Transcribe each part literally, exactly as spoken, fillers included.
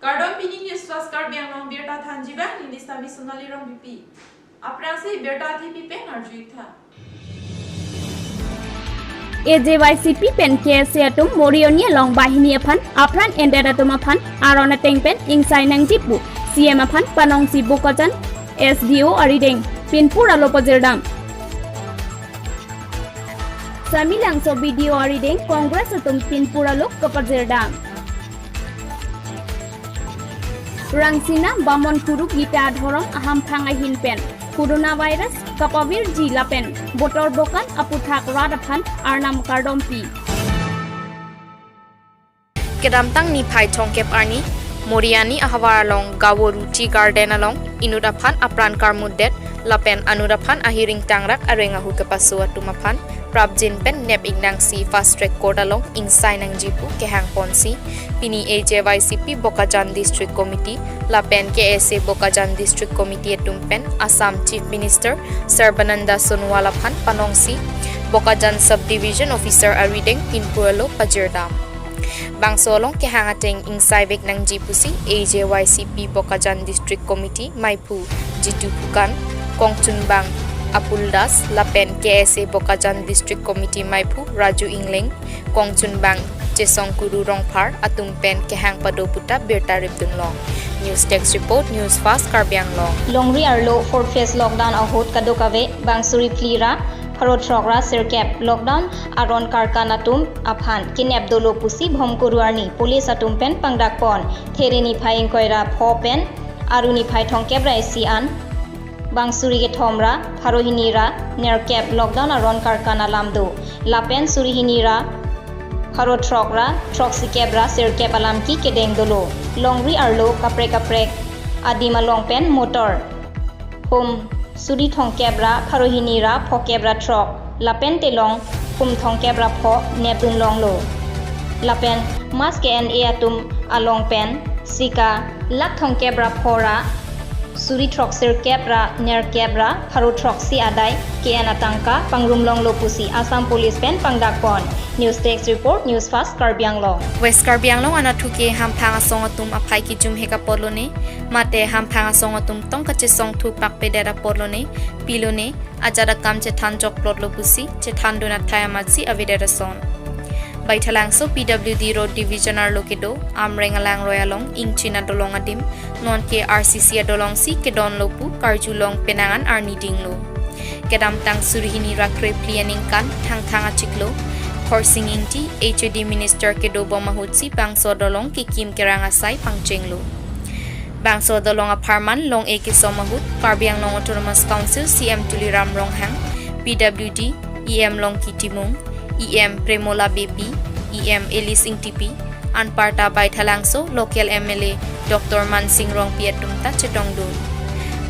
Kardom, pini News Fast Karbi Anglong birta thanji abang, neli Sami Sonali Rongpipi. Aphrangsi birta athe pipen arju-ik tha. A J Y C P pen K S A atum Morioni along banghini aphan apran endet atum aphan aron ateng pen ingsai nangji pu C M aphan Panongsi Bokajan S D O arideng pinpur alo pajirdam. Samelangso B D O arideng Congress atum pinpur alo kapajirdam. Rangsina Bamon Kuru Gita Dhorom ahamphang ahin pen coronavirus kapavirji lapen botor bokan aputhak rat aphan Arnam kardompi. Kedamtang niphai thomkep arni, Moriani ahavar along Gawo Ruchi Garden along inut aphan apran karmutdet lapen anut aphan ahiring tangrak areng ahu kepaso atum aphan prapjin pen nep-ik nangsi Fast Track Court along ingsai nangji pu kehang ponsi, pini A J Y C P Bokajan District Committee lapen K S A Bokajan District Committee atum pen Assam Chief Minister Sarbananda Sonowal aphan Panongsi Bokajan Sub Division Officer arideng pinpur alo pajirdam. Bangso along kehang ateng ingsaivek nangji pusi A J Y C P Bokajan District Committee maiphu Jitu Phukan, kongchunbang Apul Das lapen K S A Bokajan District Committee maiphu Raju Ingleng, kongchunbang Chesong Kuru Rongphar atum pen kehang pado puta birta ripdunlong. News Desk Report, News Fast Karbi Anglong. Longri arlo fourth phase lockdown ahut kadokave bang suri phli ra pharo throk ra sirkep lockdown aron karkan atum aphan kenep dolo pusi Bhomkuru arni police atum pen pangdak pon. There niphai ingkoi ra pho pen arni phai thomkep ra isi an bang suri kethom ra pharo hini ra nerkep lockdown aron karkan alam do. Lapen suri hini ra pharo throk ra throk sikep ra sirkep alam ki kedeng dolo. Longri arlo kaprek kaprek adim along pen motor hum suri thomkep ra pharo hini ra phokep ra throk lapen telong hum thomkep ra pho nepdunlonglo. Lapen mass K N A atum along pen sika lakh thomkep ra pho ra suri throk sirkep ra nerkep ra pharo throksi adai K N atangka pangrumlonglo pusi Assam Police pen pangdak pon. News Desk Report, News Fast Karbi Anglong. West Karbi Anglong anatthu ke hamphang asong atum aphai kijum hek apor lone, mate hamphang asong atum tong kachesong thupak pedet apor lone, pilone, ajat akam chethan jokplot lo pusi chethan dun athai amatsi avedet ason. Baithalangso P W D Road Division arlo kedo Amreng alangroi along ingchin adolong adim nonke R C C adolong si kedon lo pu karjulong penang an arni dinglo. Kedamtang suri hini ra kre phli aningkan Thangthang achiklo Khorsing Ingti H O D Minister kedobom ahutsi bangso adolong kekim kerang asai pangchenglo. Bangso adolong apharman long-e kesom ahut Karbi Anglong Autonomous Council C M Tuliram Ronghang, P W D E M Longki Timung, E M Premola Beypi, E M Alice Ingtipi, anparta Baithalangso local M L A Doctor Mansing Rongpi atum ta chetongdun.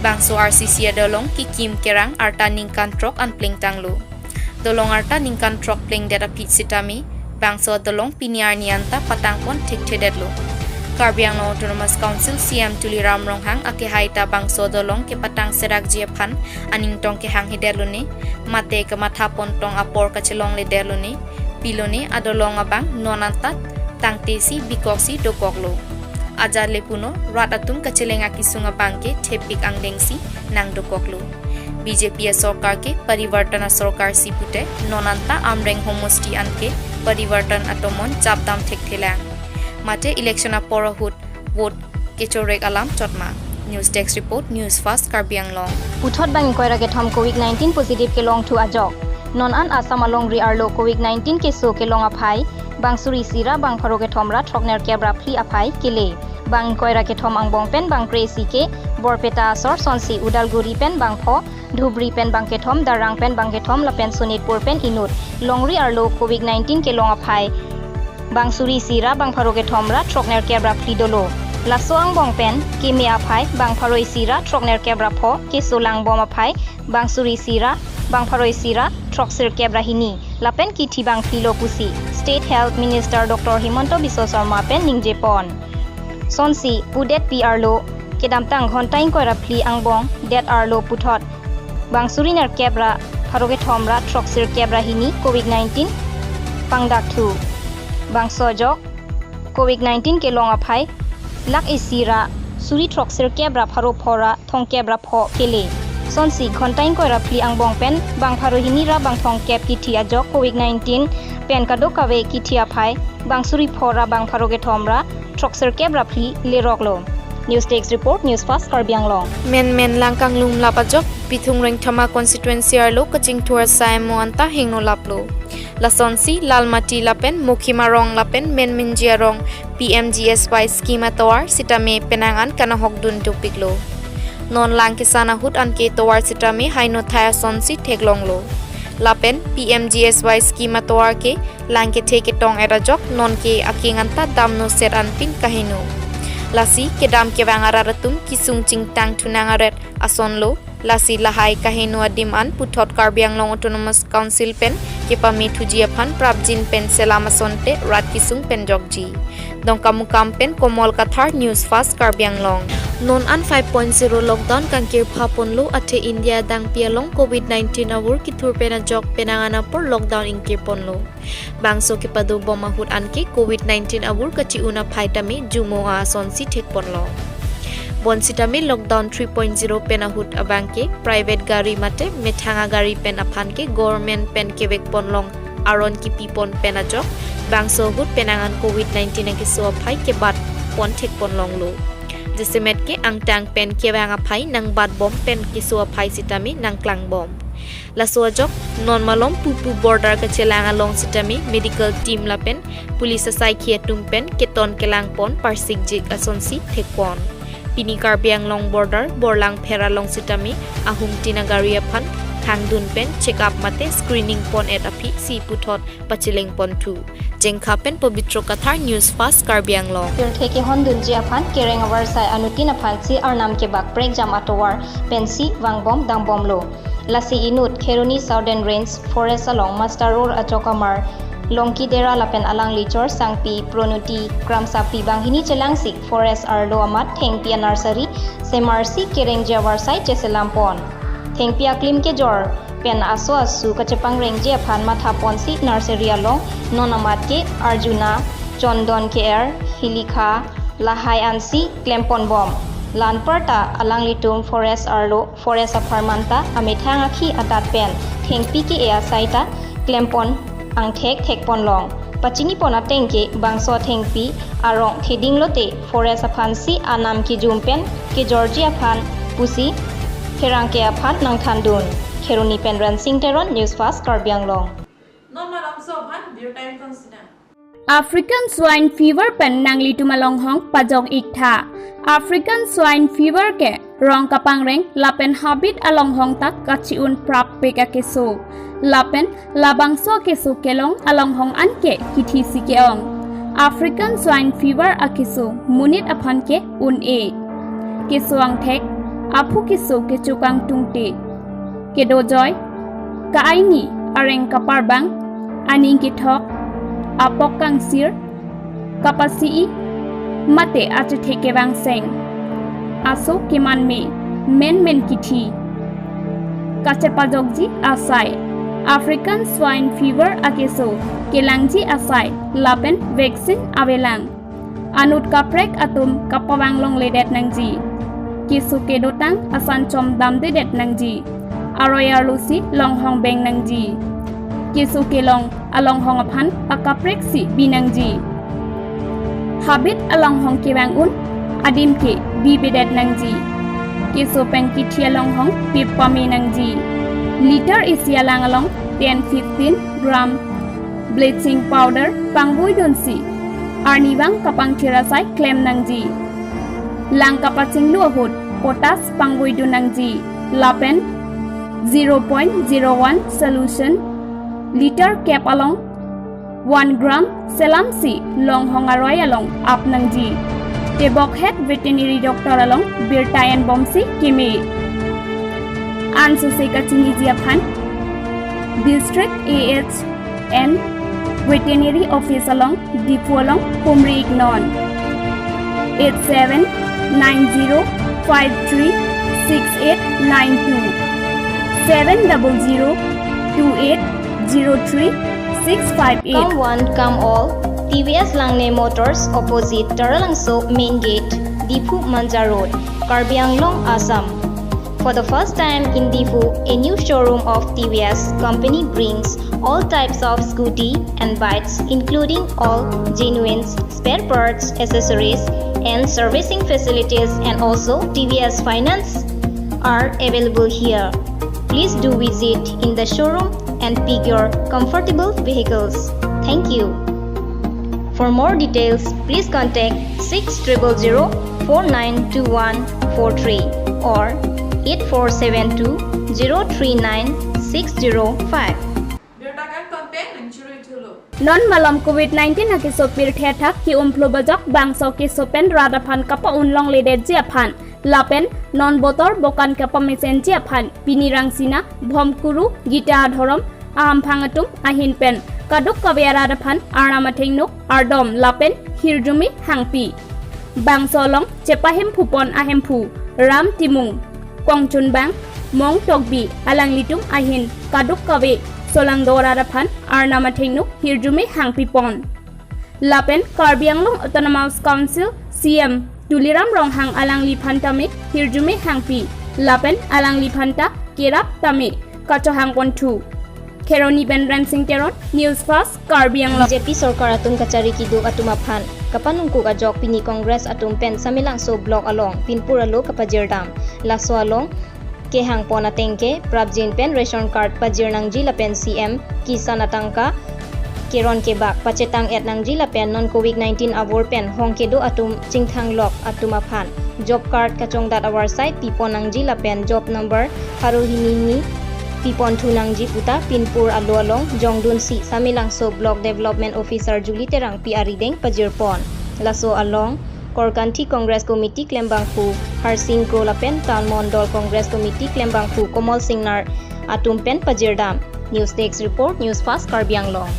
Bangso R C C adolong kekim kerang arta ningkan throk an plengtanglo. Dolong arta ningkan throk plengdet aphi sitame, bangso adolong pini arni anta patangpon thekthedetlo. Karbi Anglong Autonomous Council C M Tuliram Ronghang akehai ta bangso adolong kepatang serakji aphan aningtong kehanghedetlo ne, mate kemathapon tong apor kachelongledetlo ne, pilone adolong abang non anta tangtesi bikoksi dokoklo. Ajat le puno rat atum kacheleng akesung abang ke thepik angdengsi nangdokoklo. B J P asorkar ke parivartan asorkar si pute non anta Amreng homosti anke parivartan atomon japdam thekthelang. Mate election apor ahut vote kechorek alam chotma. News Desk Report, News Fast Karbi Anglong. Puthot bang ingkoi ra kethom Covid nineteen positive kelongthu ajok. Non an Assam alongri arlo Covid nineteen keso kelong aphai bang suri isi ra bang pharo kethom ra throk nerkep ra phli aphai kele. Bang ingkoi ra kethom angbong pen bang kre isi ke Borpeta asor sonsi Udalguri pen bang pho, Dhubri pen bang kethom, Darrang pen bang kethom lapen Sonitpur pen inut. Longri arlo Covid nineteen kelong aphai bang suri isi ra bang pharo kethom ra throk nerkep ra phli dolo. Laso angbong pen keme aphai bang pharo isi ra throk nerkep ra pho, keso langbom aphai bang suri isi ra bang pharo isi ra throk sirkep ra hini lapen kithi bang phli lo pusi State Health Minister Doctor Himanta Biswa Sarma pen ningje pon. Sonsi pudetpi arlo kedamtang ghonta ingkoi ra phli angbong det arlo puthot bang suri nerkep ra pharo kethom ra throksirkep ra hini Covid nineteen pangdakthu. Bangso ajok Covid nineteen kelong aphai lakh isi ra suri throksirkep ra pharo pho ra thomkep ra pho kele. Sonsi ghonta ingkoi ra phli angbong pen bang pharo hini ra bang thomkep kithi ajok Covid nineteen pen kadokave kithi aphai bang suri pho ra bang pharo kethom ra throksirkep ra phli leroklo. News Desk Report, News Fast Karbi Anglong. Menmen lang kanglum lap ajok Bithung Rengthama constituency arlo kachingthur asai mo anta hingno laplo. Lasonsi Lalmati lapen Mokhima rong lapen menmenji arong P M G S Y scheme atovar sitame penang an kanahok dun dopiklo. Non lang kesan ahut anke tovar sitame haino thai asonsi theklonglo. Lapen P M G S Y scheme atovar ke lang kethe ketong et ajok nonke aking anta damno set anpin kaheno. Lasi kedam kevang arat atum kisung chingtang thunang aret asonlo. Lasi lahai kaheno adim an puthot Karbi Anglong Autonomous Council pen kepame thuji aphan prapjin pen selam asonte rat kisung pen jokji. Dongkamukam pen Komol Kathar, News Fast Karbi Anglong. Non an five point zero lockdown kangkirpha ponlo, athe India adangpi along Covid nineteen avur kithur pen ajok penang an apor lockdown ingkir ponlo. Bangso kepado bom ahut anke Covid nineteen avur kachi-un aphai tame jumo asonsi thek ponlo. Bonsitame lockdown three point zero pen ahut abangke private gari mate methang agari pen aphan ke government pen kevek ponlong aron kipi pon pen ajok bangso ahut penang an Covid nineteen akeso aphai kebat pon thek ponlonglo. Jasemet ke angtang pen kevang aphai nangbat bom pen keso aphai sitame nangklang bom. Laso ajok non malom pupu border kachelang along sitame medical team lapen police asaikhi atum pen keton kelang pon parsikjik asonsi thek pon. Pini Karbi Anglong border Borlangpher along sitame ahum tin agari aphan khangdun pen check up mate screening pon et aphi si puthot pacheleng ponthu. Jengkha pen Pabitro Kathar, News Fast Karbi Anglong. Pirthe kehondunji aphan kereng avarsai anuttin aphansi arnam kebak prekjam atovar pensi vangbom dangbomlo. Lasi inut Kheroni Southern Range Forest along Master Road achok amar Longki Dera lapen alangli chor sangpi Pronuti Kramsapi banghini chelangsi forest arlo amat thengpi anursery semarsi kerengji avarsai cheselam pon. Thengpi aklim kejor pen aso asu kachepangrengji aphan matha ponsi nursery along non amat ke arjuna, chondon ke-er, hilikha, lahai ansi klem pon bom. La-anparta alanglitum forest arlo, forest apharman ta amethang akhi adat pen thengpi ke-e asai ta klem pon angthek thek ponlong. Pachini pon ateng ke bangso thengpi arong theding lote forest aphansi anam kejum pen kejorji aphan pusi pherangke aphan nangthandun. Kheroni pen Rensing Teron, News Fast Karbi Anglong. Non malomso aphan birta ingkoi sina. African swine fever pen nanglitum alonghong pajok iktha. African swine fever ke rong kapangreng lapen habit alonghong ta kachi-un prappik akeso. Lapen labangso akeso kelong alonghong anke kithi si ke-ong. African swine fever akeso monit aphan ke un-e. Keso angthek, aphu keso kechokang tungte, kedojoi, ka-aini, areng kaparbang, aning kethok, apok kangsir, kapasi-i, mate achethe kevangseng. Aso keman me, menmen kithi. Kachepajokji asai, African swine fever akeso kelangji asai lapen vaccine avelang. Anut kaprek atum kapavang longledet nangji. Keso kedotang asan chom damdedet nangji. Aroi arlosi longhong beng nangji. Keso kelong alonghong aphan akaprek si bi nangji. Habit alonghong kevang un adim ke bibedet nangji. Keso pen kithi alonghong pip pame nangji. Liter isi alang along ten fifteen gram bleaching powder pangvoidunsi arnivang kapangthir asai klem nangji. Lang kapachinglu ahut potas pangvoidun nangji. Lapen zero point zero one solution liter kep along one gram selamsi longhong aroi along ap nangji. Tebokhet veterinary doctor along birta enbomsi keme. Ansose kachiniji aphan District A H and Veterinary Office along Diphu along humri iknon. Eight seven nine zero five three six eight nine two, seven double zero two eight zero three six five eight. Come one, come all. T V S Langne Motors, opposite Taralangso Main Gate, Diphu Manja Road, Karbi Anglong, Assam. For the first time in Diphu, a new showroom of T V S company brings all types of scooty and bikes, including all genuine spare parts, accessories, and servicing facilities, and also T V S finance are available here. Please do visit in the showroom and pick your comfortable vehicles. Thank you. For more details, please contact six triple zero four nine two one four three or eight four seven two zero three nine six zero five. Birta kangton pen nangchirui thulo. Non malom covid nineteen akesopir thethak ke-umphlo bajok bangso keso pen rat aphan kapa-un longledetji aphan lapen non botor bokan kapamesenji aphan pini Rangsina, Bhomkuru, Gita Adhorom ahamphang atum ahin pen kadokave arat aphan Arnam athengno ardom lapen hirjume hangpi. Bangso along chepahem phupon ahemphu Ram Timung, Kongchunbang Mong Tokbi alanglitum ahin kadokave solangdo arat aphan Arnam athengno hirjume hangpipon. Lapen Karbi Anglong Autonomous Council C M Tuliram Ronghang alangliphan tame hirjume hangpi lapen alangliphan ta kerap tame kachohangponthu. Kheroni pen Rensing Teron, News Fast, Karbi Anglong. B J P sorkar atum kachari kiduk atum aphan kapanungkuk ajok pini Congress atum pen Samelangso block along pinpur alo kapajirdam. Laso along kehangpon ateng ke prapjin pen ration card pajir nangji lapen C M Kisan atangka keron kebak pachetang-et nangji lapen non covid nineteen avur pen hong kedo atum chingthanglok atum aphan job card kachongdat avarsai pipon nangji lapen job number pharo hini hini piponthu nangji puta pinpur alo along jongdunsi Samelangso Block Development Officer Julie Terangpi arideng pajirpon. Laso along Korkanthi Congress Committee klembangphu Harsing Kro lapen Town Mondol Congress Committee klembangphu Komol Singnar atum pen pajirdam. News Desk Report, News Fast Karbi Anglong.